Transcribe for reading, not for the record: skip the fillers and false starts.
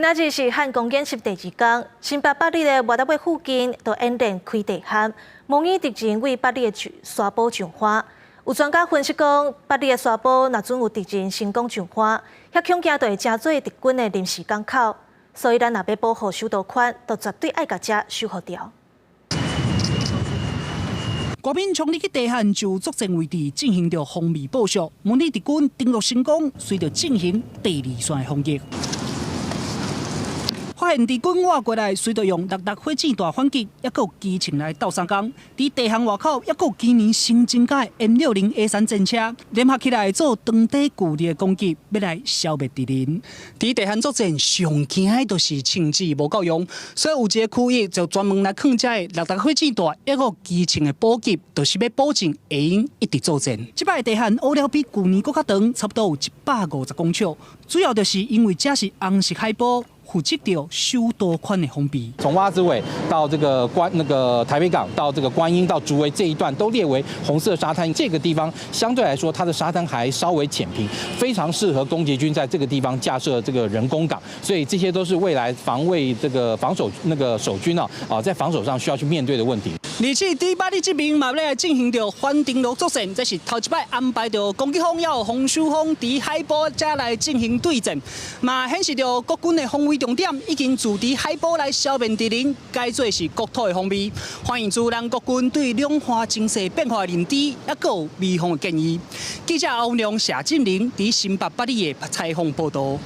今仔日是漢光演習第二工，新北八里的活仔尾附近就演練開地涵，模擬敵人對八里的沙埔上岸。有專家分析講，八里的沙埔若準有敵人成功上岸，遐恐驚就會成做敵軍的臨時港口。所以咱若欲保護首都圈，就絕對愛共遮守護牢。國民衝入去地漢就作戰位置進行著防禦部署，模擬敵軍登陸成功，隨著進行第二線的攻擊。發現敵軍倚過來，隨著用六六火箭彈反擊，抑閣有機銃來鬥相共。佇地巷外口，抑閣有今年新增加的 M60A3戰車，聯合起來做長短距離的攻擊，欲來消滅敵人。佇地漢作戰，上驚的就是槍支無夠用，所以有一个區域就專門來囥這个六六火箭彈，抑閣機槍的補給，就是欲保證會用一直作戰。這擺地漢挖了比舊年閣較長，差不多有150公尺，主要就是因為這是紅色海埔。負責著首都圈的防備。從窪子尾到這個觀那個台北港，到這個觀音到竹圍這一段都列為紅色沙灘。這個地方相對來說，它的沙灘還稍微淺平，非常適合攻擊軍在這個地方架設這個人工港。所以這些都是未來防衛這個防守那個守軍啊啊，在防守上需要去面對的問題。而且佇八里這邊嘛，欲來進行著反登陸作戰，這是頭一擺安排著攻擊方抑防守方佇海埔遮來進行對戰，嘛顯示著國軍的防衛重點已經駐佇海埔來消滅敵人，改做是國土的防衛。反映出咱國軍對兩岸情勢變化的認知，抑閣有預防的建議。記者歐良、謝振林佇新北八里的採訪報導。